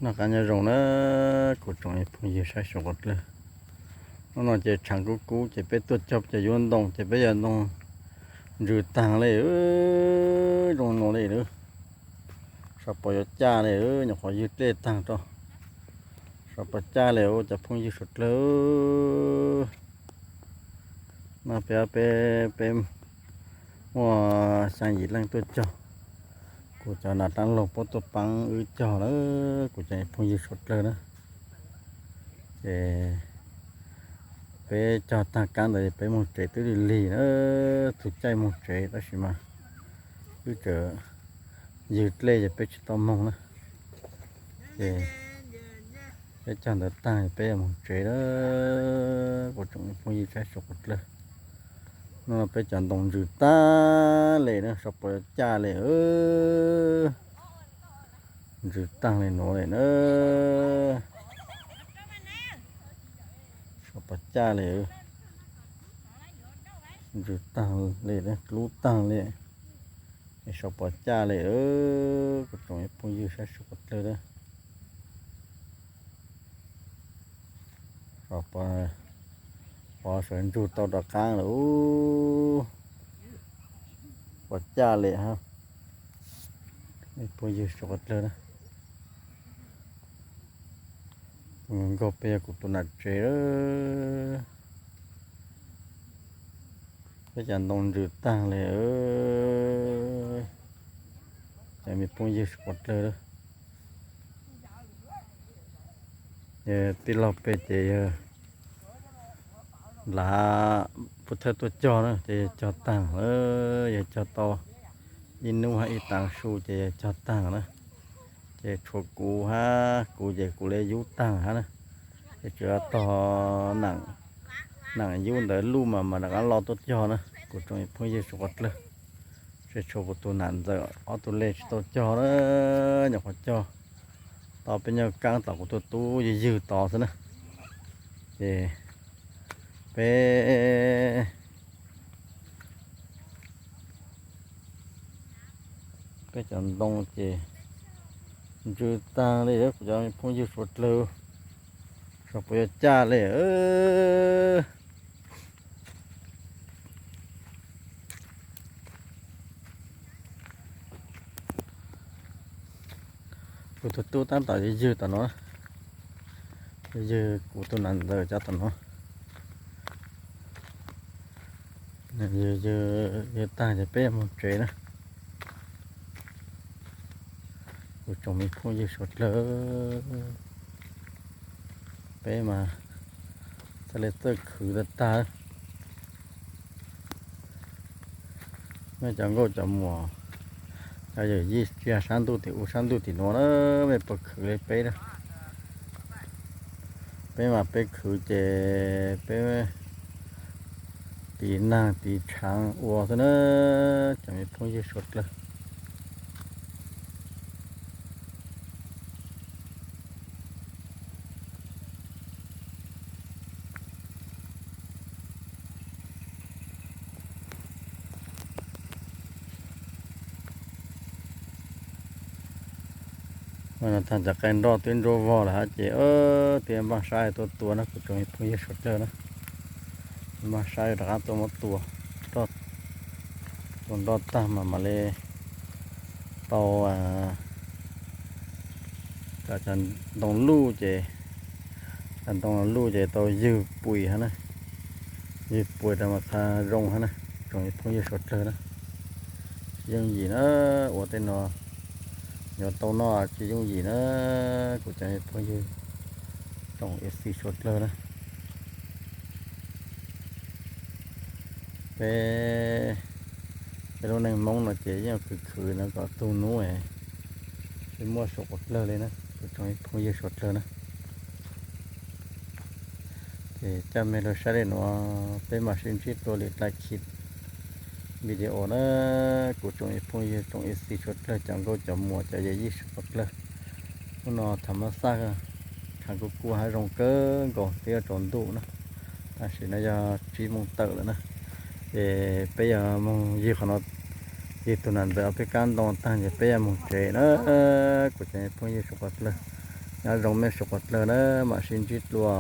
Noj qab nyob zoo na kuv tsoom phooj ywg saib xyuas qhov dlawg. Hnub no ces tshav kub kub ces peb tuaj cog cov yuav ntoo ces peb yog ntoo ntsws taag li, zoo no li lawm. Sav pos yuav caj li, nyuam qhuav ywg dlej taag rau. Sav pos caj li cov phooj ywg suav dlawg. No peb, peb, peb muaj xyaa yim leej tuaj cog. Kuv cov nam dlaab laug puab tuaj paab wb cog lawm, kuv cov phooj ywg suav dlawg na. Ces peb cog taag kaab ntawd peb moog tsev twb lig lig na, txug caij moog tsev tab sis mas wb tseem ywg dlej ces peb tsis tau moog na. Ces peb cog ntawd taag peb yuav moog tsev lawm, kuv tsoom phooj ywg saib xyuas qhov dlawg. Hnub no peb cov ntoo ntsws taag li na, sav pos yuav caj li, ntsws taag li nuav li na. Sav pos caj li, ntsws taag li, dlub taag li, es sav pos caj li, kuv tsoom phooj ywg saib xyuas qhov dlawg. Pov sawv ntsug tau rov qaab lawm, pos caj li hab. Phooj ywg suav dlawg na. Nkaug peb yog kuv tus nam tsev lawm. Peb cov ntoo ntsws taag li, cov me phooj ywg suav dlawg lawm. Tij laug peb ces yog lav pub thawj tuaj cog na, ces yog cog taag, yog cog tau ib nub hab ib taav su ces yog cog taag na. Ces tshuav kuv hab, kuv ces kuv le yub taag hab na. Ces tsuas tog nam yub ntawd luj mas mam rov qab lo tuaj cog na, kuv tsoom phooj ywg suav dlawg. Ces tshuav kuv tus nam ntxawm ob tug le tsis tau cog na, nyuam qhuav cog tau peb nyuag kaab tom kuv tus tub ywg ywg tod xwb na. Ces peb, peb cov ntoo ces ntsws taag li, kuv cov phooj ywg suav dlawg, sav pos yuav caj li. Kuv tus tub tab tom ywg tom nuav, ywg kuv tus nam ntxawm cov tom nuav. Ywg taag ces peb moog tsev na. Kuv tsoom me phooj ywg suav dlawg, peb mas txhaj le txawj khwv tag tag. Nej cov nkauj cov muam, cov yawm yij tsis yog saab ntuj tim u saab ntuj tim nuav na, mej puas khwv li peb na? Peb mas peb khwv ces peb tiv naag tiv tshaav ua xwb na, cov me phooj ywg suav dlawg. Thaum cov qaib nroj twb ntsuab vog lawm hab ces twb npaj sab tuaj tua na kuv tsoom phooj ywg suav dlawg na. Npaj sab rov qab tuaj muab tua, tua nroj tag mas mam li tau, cov ntoo luj ces, cov ntoo luj ces tau ywg pum hab na, ywg pum rau mas txha zoo hab na, tsoom phooj ywg suav dlawg na. Tsis yooj yim na, ua tej no yuav tau noj tsis yooj yim na, kuv cov phooj ywg tsoom ib txhis suav dlawg na. Peb, peb lub neej Hmoob no ces yeej khwv khwv no kom tug nub tsis muaj suav dlawg li na, kuv tsoom phooj ywg suav dlawg na. Ces coj mej lug saib li nuav, peb mam sib ntsib dlua lwm dlai khis video na, kuv tsoom phooj ywg tsoom ib txhis suav dlawg, cov nkauj cov muam cov yawm yij suav dlawg. Hnub no thaum mab xaj tshav kuj kuj hab zoo kawg nkaus twb yuav tsaus ntuj na, tam sim no yog tsib moos tawm lawm na. Ces peb yuav moog ywg qhov no, ywg tug nam ntxawm peb kab ntoo taag ces peb yuav moog tsev na, kuv cov phooj ywg suav dlawg. Nyob zoo mej sawv daws na, mam sib ntsib dua.